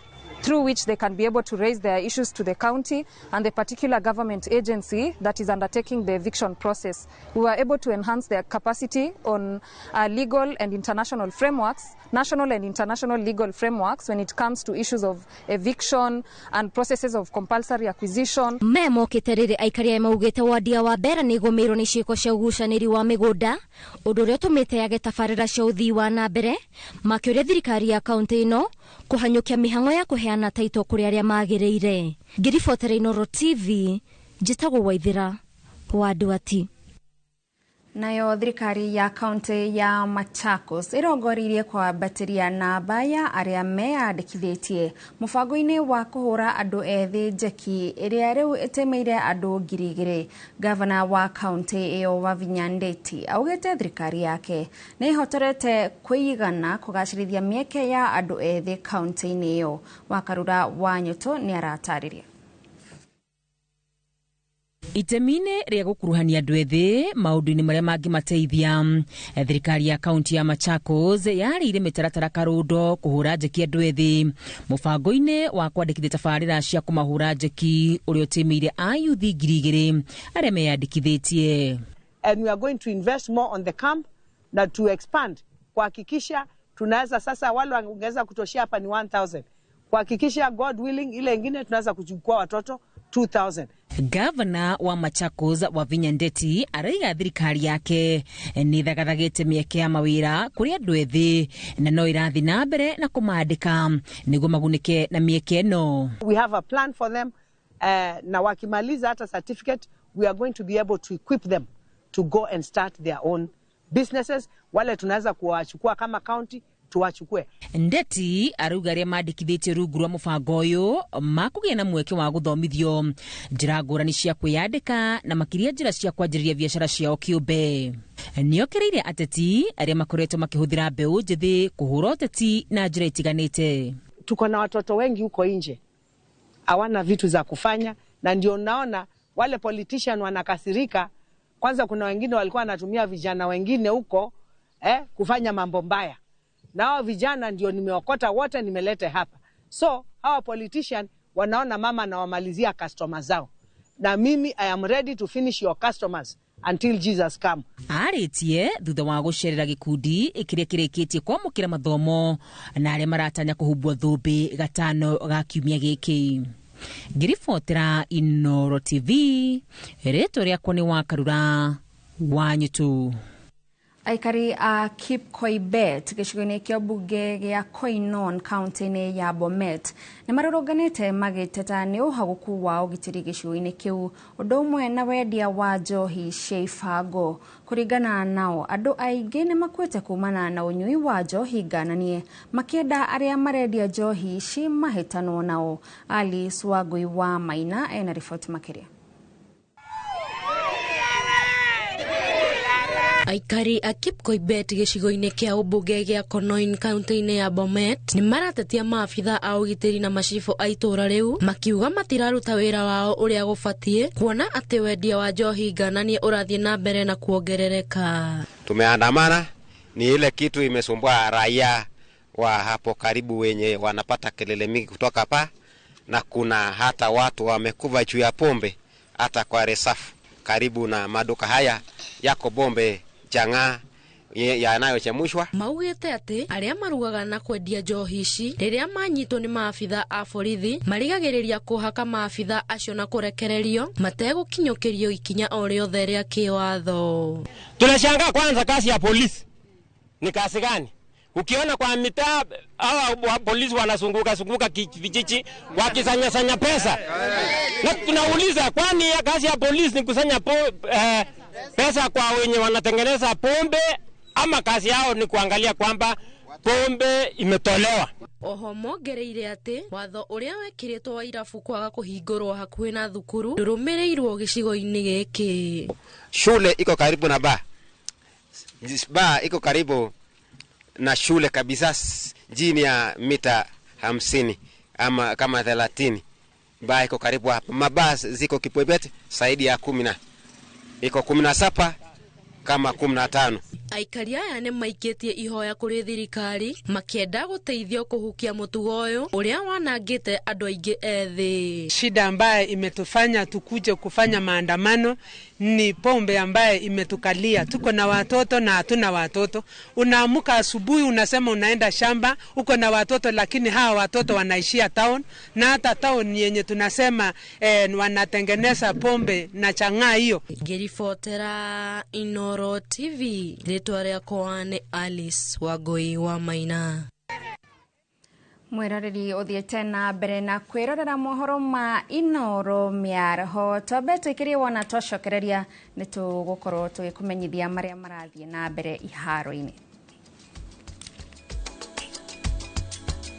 through which they can be able to raise their issues to the county and the particular government agency that is undertaking the eviction process. We were able to enhance their capacity on legal and international frameworks, national and international legal frameworks when it comes to issues of eviction and processes of compulsory acquisition. Me mokĩte rĩrĩ aikari aya maugĩte wandia wa mbera nĩ ĩgũmĩirwo nĩ ciĩko cia ũgucanĩri wa mĩgũnda ũndũ ũrĩa ũtũmĩte yage tabarĩra cia ũthii wa na mbere, makĩũria thirikari ya kaũntĩ ĩno kũhanyũkia mĩhang'o ya kũheana taito kũrĩ arĩa magĩrĩire. Ngĩribotera Inooro TV, njĩtagwo Waithĩra wa Nduati. Nayo thirikari ya kaunti ya Machakos ĩrongoririe kwambatĩria namba ya arĩa meyandĩkithĩtie mũbango-inĩ wa kũhũra andũ ethĩ njeki ĩrĩa rĩu ĩtĩmĩire andũ 2,000. Gavana wa kaunti ĩyo Wavinya Ndeti augĩte thirikari yake nĩ ĩhotorete kwĩigana kũgacĩrithia mĩeke ya andũ ethĩ kaunti-inĩ ĩyo. Wakarura wa Nyũtũ nĩ aratarĩria. Itemi-inĩ rĩa gũkuruhania andũ ethĩ maũndũ-inĩ marĩa mangĩmateithia, thirikari ya kaunti ya Machakos yarĩire mĩtaratara karũndo kũhũra njeki andũ ethĩ mũbango-inĩ wa kwandĩkithia tabarĩra cia kũmahũra njeki ũrĩa ũtĩmĩire ayuthi 2,000 arĩa meyandĩkithĩtie. And we are going to invest more on the camp na to expand kuhakikisha tunaweza sasa, wale wangeweza kutoshia hapa ni 1,000, kuhakikisha God willing ile ingine tunaweza kuchukua watoto 2,000. Gavana wa Machakos Wavinya Ndeti araiga thirikari yake nĩ thagathagĩte mĩeke ya mawĩra kũrĩ andũ ethĩ na no ĩrathiĩ na mbere na kũmandĩka nĩguo magunĩke na mĩeke ĩno. We have a plan for them, na wakimaliza hata certificate we are going to be able to equip them to go and start their own businesses. Wale tunaweza kuwachukua kama county tuwachukue. Ndeti arauga arĩa mandĩkithĩtie rungu rwa mũbango ũyũ makũgĩa na mweke wa gũthomithio njĩra ngũrani cia kwĩyandĩka na makĩria njĩra cia kwanjĩrĩria biacara ciao kĩũmbe. Nĩokĩrĩire ateti arĩa makoretwo makĩhũthĩra mbeũ njĩthĩ kũhũra ũteti na njĩra itiganĩte. Tuko na watoto wengi huko nje hawana vitu za kufanya, na ndio naona wale politician wanakasirika. Kwanza kuna wengine walikuwa wanatumia vijana wengine huko kufanya mambo mbaya, na hao vijana ndio nimeokota wote nimelete hapa. So hawa politician wanaona mama na wamalizia customer zao, na mimi I am ready to finish your customers until Jesus come. Arĩtie thutha wa gũcerera gĩkundi kĩrĩa kĩrĩkĩtie kwamũkĩra mathomo na arĩa maratanya kũhumbwo thũmbĩ gatano ga kiumia gĩkĩ. Ngĩribotera Inooro TV, rĩtwa rĩakwa nĩ Wakarura wa Nyũtũ. Aikari a Kipkoibet gĩcigo-inĩ kĩa mbunge gĩa Koinon kaunti-inĩ ya Bomet nĩ marũrũnganĩte magĩteta nĩ ũhagũku wa ũgitĩri gĩcigo-inĩ kĩu ũndũ ũmwe na wendia wa njohi cia ibango. Kũringana nao andũ aingĩ nĩ makuĩte kumana na ũnyui wa njohi ngananie makĩenda arĩa marendia njohi ici mahĩtanwo nao. Alice Wangui wa Maina ena riboti makĩria. Aikari a Kipkoibet gĩcigo-inĩ kĩa ũmbunge gĩa Konoin kaunti-inĩ ya Bomet nĩ maratetia maabitha a ũgitĩri na macibũ a itũũra rĩu makiuga matiraruta wĩra wao ũrĩa gũbatiĩ kuona atĩ wendia wa njohi ngananie ũrathiĩ na mbere na kuongerereka. Tumeandamana ni ile kitu imesumbua raia wa hapo karibu wenye wanapata kelele mingi kutoka hapa, na kuna hata watu wamekufa juu ya pombe hata kwa resafu karibu na maduka haya yako bombe chang'aa yanayochemshwa. Maugĩte atĩ arĩa marugaga na kwendia njohi ici rĩrĩa manyitwo nĩ maabitha a borithi marigagĩrĩria kũhaka maabitha acio na kũrekererio mategũkinyũkĩrio ikinya o rĩothe rĩa kĩwatho. Tunashangaa kwanza kazi ya polisi ni kazi gani? Ukiona kwa mitaa hawa polisi wanazunguka zunguka vijiji wakisanya sanya pesa. Na tunauliza kwani kazi ya polisi ni kusanya pesa kwa wenye wanatengeneza pombe, ama kazi yao ni kuangalia kwamba pombe imetolewa? Oho mongereire atĩ watho ũrĩa wekĩrĩtwo wa irabu kwaga kũhingũrwo hakuhĩ na thukuru ndũrũmĩrĩirwo gĩcigo-inĩ gĩkĩ. Shule iko karibu na bar. Bar iko karibu na shule kabisa chini ya mita 50 ama kama 30. Baa iko karibu hapa. Mabasi ziko Kipwebet zaidi ya 10 na iko 17 kama 15. Aikari aya nĩ maikĩtie ihoya kũrĩ thirikari makĩenda gũteithio kũhukia mũtugo ũyũ ũrĩa wanangĩte andũ aingĩ ethĩ. Shida ambaye imetufanya tukuje kufanya maandamano ni pombe ambaye imetukalia. Tuko na watoto na hatuna watoto. Unaamuka asubuhi unasema unaenda shamba, uko na watoto lakini hawa watoto wanaishia town, na hata town yenye tunasema wanatengeneza pombe na chang'aa hiyo. Ngĩribotera Inoro TV, rĩtwa rĩakwa nĩ Alice Wangũi wa Maina. Mwiroreri uthiĩte na mbere na kwĩrorera mohoro ma Inoro mĩaraho. Twambe tũikĩrie wona twacokereria nĩ tũgũkorwo tũgĩkũmenyithia marĩa marathiĩ na mbere iharo-inĩ.